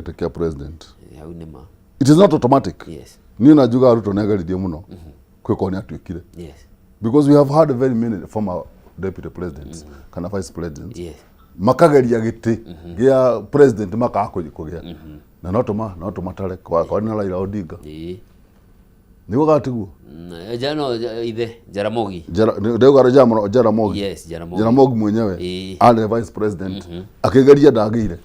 gĩtĩ kĩa president. Hau nĩ ma. It is not automatic. Niĩ na njugaga Ruto nĩ ageririe mũno kwĩkorwo nĩ atuĩkire, because we have had very many former deputy presidents kana vice presidents makageria gĩtĩ gĩa president makaga kũgĩa na no tũmatare kwa na Raila Odinga. Nĩguo kana tiguo? No, ithe Jaramogi. Ndauga Jaramogi. Yes, Jaramogi. Jaramogi mwenyewe arĩ vice president, akĩgeria, ndagĩire.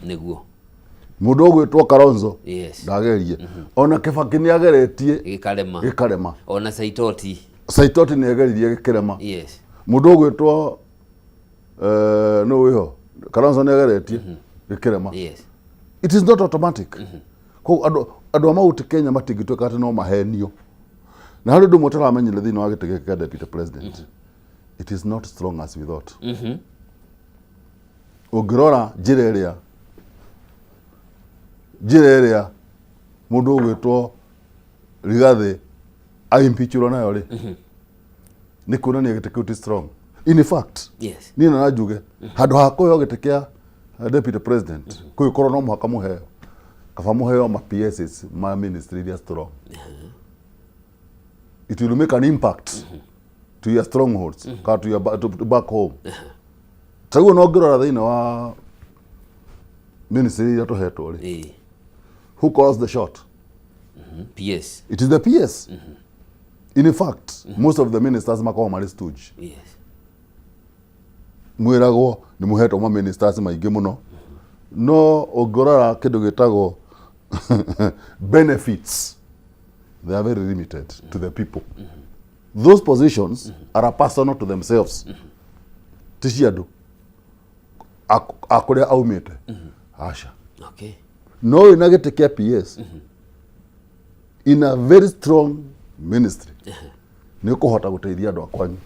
Mũndũ ũgwĩtwo Kalonzo ndagerie. Ona Kibaki nĩ ageretie, gĩkarema. Gĩkarema. Ona Saitoti. Saitoti nĩ ageririe, gĩkĩrema. Mũndũ ũgwĩtwo nũ wĩho, Kalonzo nĩ ageretie, gĩkĩrema. It is not automatic. Koguo andũ a Mount Kenya matingĩtuĩka atĩ no mahenio. Na harĩ ũndũ ũmwe tũramenyire thĩinĩ wa gĩtĩ gĩkĩ kĩa deputy president: it is not strong as we thought. Ũngĩrora njĩra ĩrĩa mũndũ ũgwĩtwo Rigathĩ aimpeachirwo nayo rĩ, nĩ kuonania gĩtĩ kĩu ti strong. In fact, niĩ na njuge handũ ha kũheo gĩtĩ kĩa deputy president, kũgĩkorwo no mũhaka mũheo, kaba mũheo ma PSs ma ministry iria strong. It will make an impact to your strongholds kana to your to back home. Taguo no ngĩrora thĩinĩ wa ministry iria tũhetwo rĩ, who calls the shot? PS. It is the PS. In fact, most of the ministers makoragwo marĩ stooge. Mwĩragwo nĩ mũhetwo ma ministers maingĩ mũno, no ũngĩrora kĩndũ gĩtagwo benefits, they are very limited to the people. Those positions are personal to themselves, ti cia andũ a kũrĩa aumĩte, aca. No wĩna gĩtĩ kĩa PS in a very strong ministry, nĩ ũkũhota gũteithia andũ a kwanyu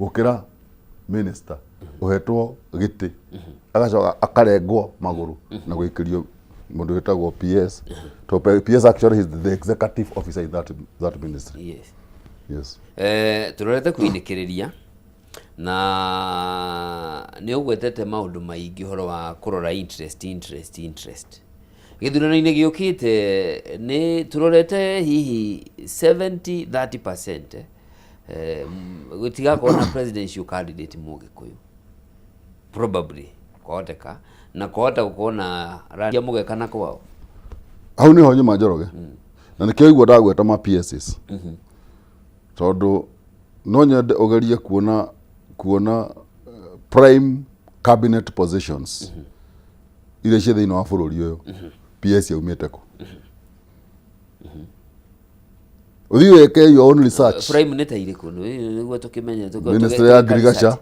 gũkĩra minister ũhetwo gĩtĩ agacoka akarengwo magũrũ na gũikĩrio mũndũ wĩtagwo PS. To PS actually is the executive officer in that ministry. Yes. Tũrorete kũinĩkĩrĩria na nĩ ũgwetete maũndũ maingĩ ũhoro wa kũrora interest, interest, interest. Gĩthurano-inĩ gĩũkĩte nĩ tũrorete hihi 70 30%, gũtigakorwo na presidential candidate Mũgĩkũyũ probably, kwahoteka na kwahota gũkorwo na rangia mũgeka na kwao. Hau nĩho nyuma, Njoroge, na nĩkĩo igua ndagweta ma PSs, tondũ no nyende ũgerie kuona prime cabinet positions iria ciĩ thĩinĩ wa bũrũri ũyũ, PS yaumĩte kũ? Ũthiĩ wĩke your own research. Prime nĩ ta irĩkũ nĩguo tũkĩmenye Ministry ya Agriculture,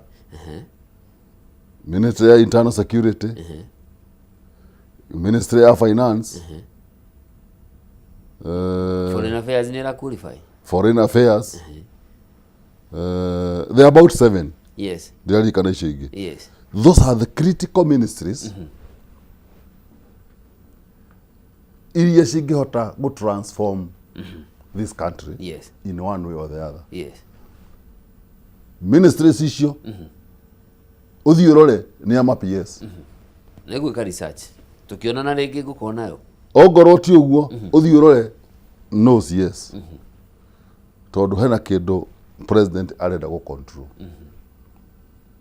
Ministry ya Internal Security, Ministry ya Finance, Foreign Affairs nĩ ĩra qualify? Foreign Affairs. There are about seven. Ndiririkana icio ingĩ. Those are the critical ministries iria cingĩhota gũ transform this country in one way or the other. Ministries icio ũthiĩ ũrore nĩ ama PS. Nĩ gwĩka research, tũkĩonana rĩngĩ ngũkorwo nayo. Ongorwo ti ũguo, ũthiĩ ũrore no CS, tondũ hena kĩndũ president arenda gũ control.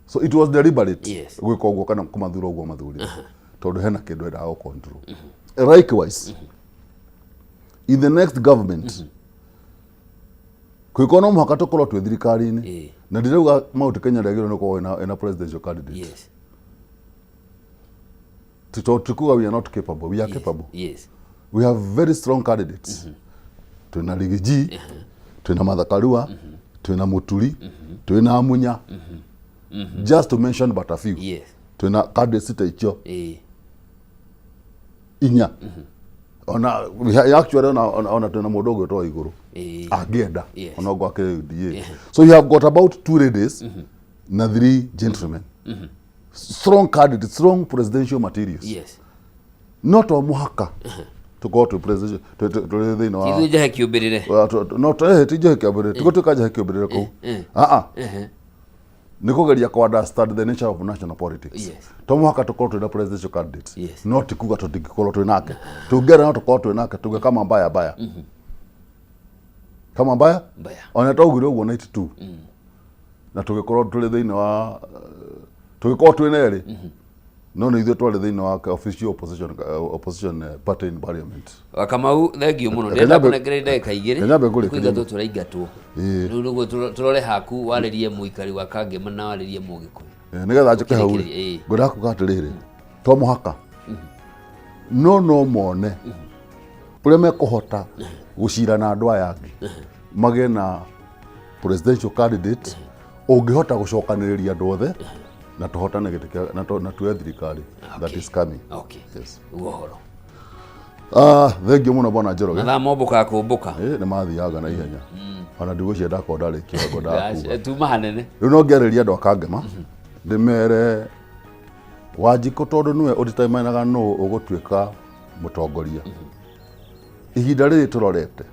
So it was deliberate gwĩka ũguo kana kũmathura ũguo mathurire, tondũ hena kĩndũ endaga gũ control. Likewise, in the next government, kwĩkorwo no mũhaka tũkorwo twĩ thirikari-inĩ, na ndirauga Mount Kenya ndĩagĩrĩirwo nĩ gũkorwo ĩna presidential candidate. Tondũ tikuga we are not capable, we are capable. We have very strong candidates. Twĩna Riggy G, twĩna Martha Karua, twĩna Muturi, twĩna Munya, just to mention but a few. Twĩna candidates ta icio inya. Ona we actually ona twĩna mũndũ ũgwĩtwo Igũrũ angĩenda, ona ũguo akĩrĩ UDA. So you have got about two ladies na three gentlemen, strong candidates, strong presidential materials. No to mũhaka tũkorwo twĩ presidential tũrĩ thĩinĩ wa Ithuĩ njahe kĩũmbĩrĩre. No ti njehe kĩambĩrĩria, tiguo tuĩka njehe kĩambĩrĩria kũu, aa. Nĩ kũgeria kũ understand the nature of national politics. To mũhaka tũkorwo twĩna presidential candidate. No ti kuga tũtingĩkorwo twĩ nake. Tũngĩenda no tũkorwo twĩ nake tuge kama mbaya mbaya. Kama mbaya Mbaya. Ona twaugire ũguo 92 na tũgĩkorwo tũrĩ thĩinĩ wa tũgĩkorwo twĩ na erĩ, no nĩ ithuĩ twarĩ thĩinĩ wa official opposition party in parliament. Wakamau, thengiũ mũno. Reke Ndĩrenda nyambe- kũnengereria ndagĩka 2. Reke nyambe ngũrĩkĩrie. Kũingatwo tũraingatwo. Ĩĩ. Rĩu nĩguo tũrore haku warĩrie mũikari wa Kangema na warĩrie Mũgĩkũyũ. Nĩgetha njũke hau rĩ, Ũkĩrĩkĩria, ĩĩ. ngwendaga kuga atĩrĩrĩ, to mũhaka no mone ũrĩa mekũhota gũcira na andũ aya angĩ magĩe na presidential candidate ũngĩhota gũcokanĩrĩria andũ othe na tũhotane gĩtĩ na tuoye thirikari that is coming. Yes. Ũguo ũhoro. Ah, thengiũ mũno bwana Njoroge. Mathaa mombũkaga kũmbũka. Nĩ mathiaga na ihenya, ona ndigũcia ndakorwo ndarĩkia ngwendaga kuga. Tuma hanene. Rĩu no ngĩarĩria andũ a Kangema ndĩmere Wanjikũ tondũ nĩwe ũdeterminaga nũ ũgũtuĩka mũtongoria ihinda rĩrĩ tũrorete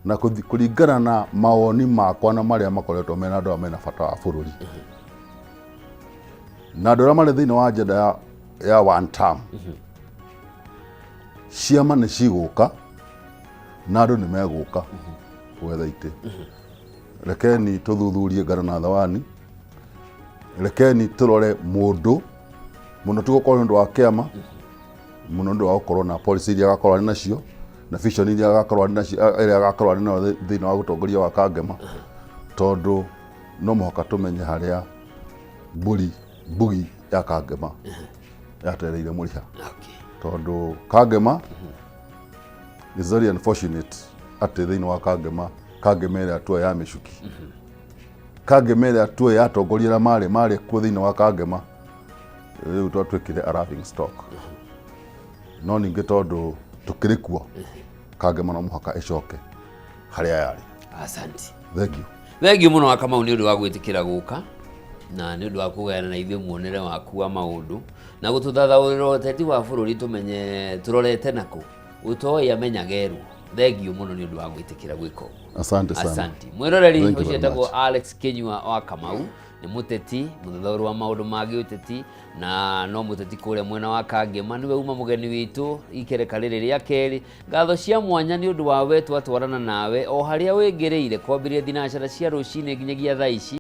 na kũringana na mawoni makwa na marĩa makoretwo mena andũ arĩa mena bata wa bũrũri na andũ arĩa marĩ thĩinĩ wa agenda ya one term, ciama nĩ cigũka na andũ nĩ megũka gwetha itĩ. Rekeni tũthuthurie ngano na thawani, rekeni tũrore mũndũ mũno, ti gũkorwo nĩ ũndũ wa kĩama mũno, nĩ ũndũ wa gũkorwo na policy iria agakorwo arĩ nacio na vision iria agakorwo arĩ nacio, ĩrĩa agakorwo arĩ nayo thĩinĩ wa ũtongoria wa Kangema, tondũ no mũhaka tũmenye harĩa mbũri mbugi ya Kangema yatereire mũriha. Tondũ Kangema is very unfortunate atĩ thĩinĩ wa Kangema, Kangema ĩrĩa tuoĩ ya mĩcuki, Kangema ĩrĩa tuoĩ ya atongoria arĩa marĩ kuo thĩinĩ wa Kangema, rĩu twatuĩkire a laughing stock. No ningĩ tondũ tũkĩrĩ kuo, Kangema no mũhaka ĩcoke harĩa yarĩ. Asante. Thank you. Thengiũ mũno wa Kamau nĩ ũndũ wa gwĩtĩkĩra gũka na nĩ ũndũ wa kũgayana na ithuĩ muonere waku wa maũndũ na gũtũthathaũrĩra ũteti wa bũrũri tũmenye tũrorete nakũ ũtoĩ amenyagerwo. Thengiũ mũno nĩ ũndũ wa gwĩtĩkĩra gwĩka ũguo. Asante sana. Asante mwĩroreri. Thank you Ũcio very etagwo much. Alex Kinyua wa Kamau, nĩ mũteti mũthathaũri wa maũndũ ma gĩũteti na no mũteti kũrĩa mwena wa Kangema, nĩwe uma mũgeni witũ ikereka rĩrĩ rĩa kerĩ. Ngatho cia mwanya nĩ ũndũ wa we twatwarana nawe o harĩa wĩngĩrĩire kwambĩrĩria thinacara cia rũcinĩ nginyagia thaa ici.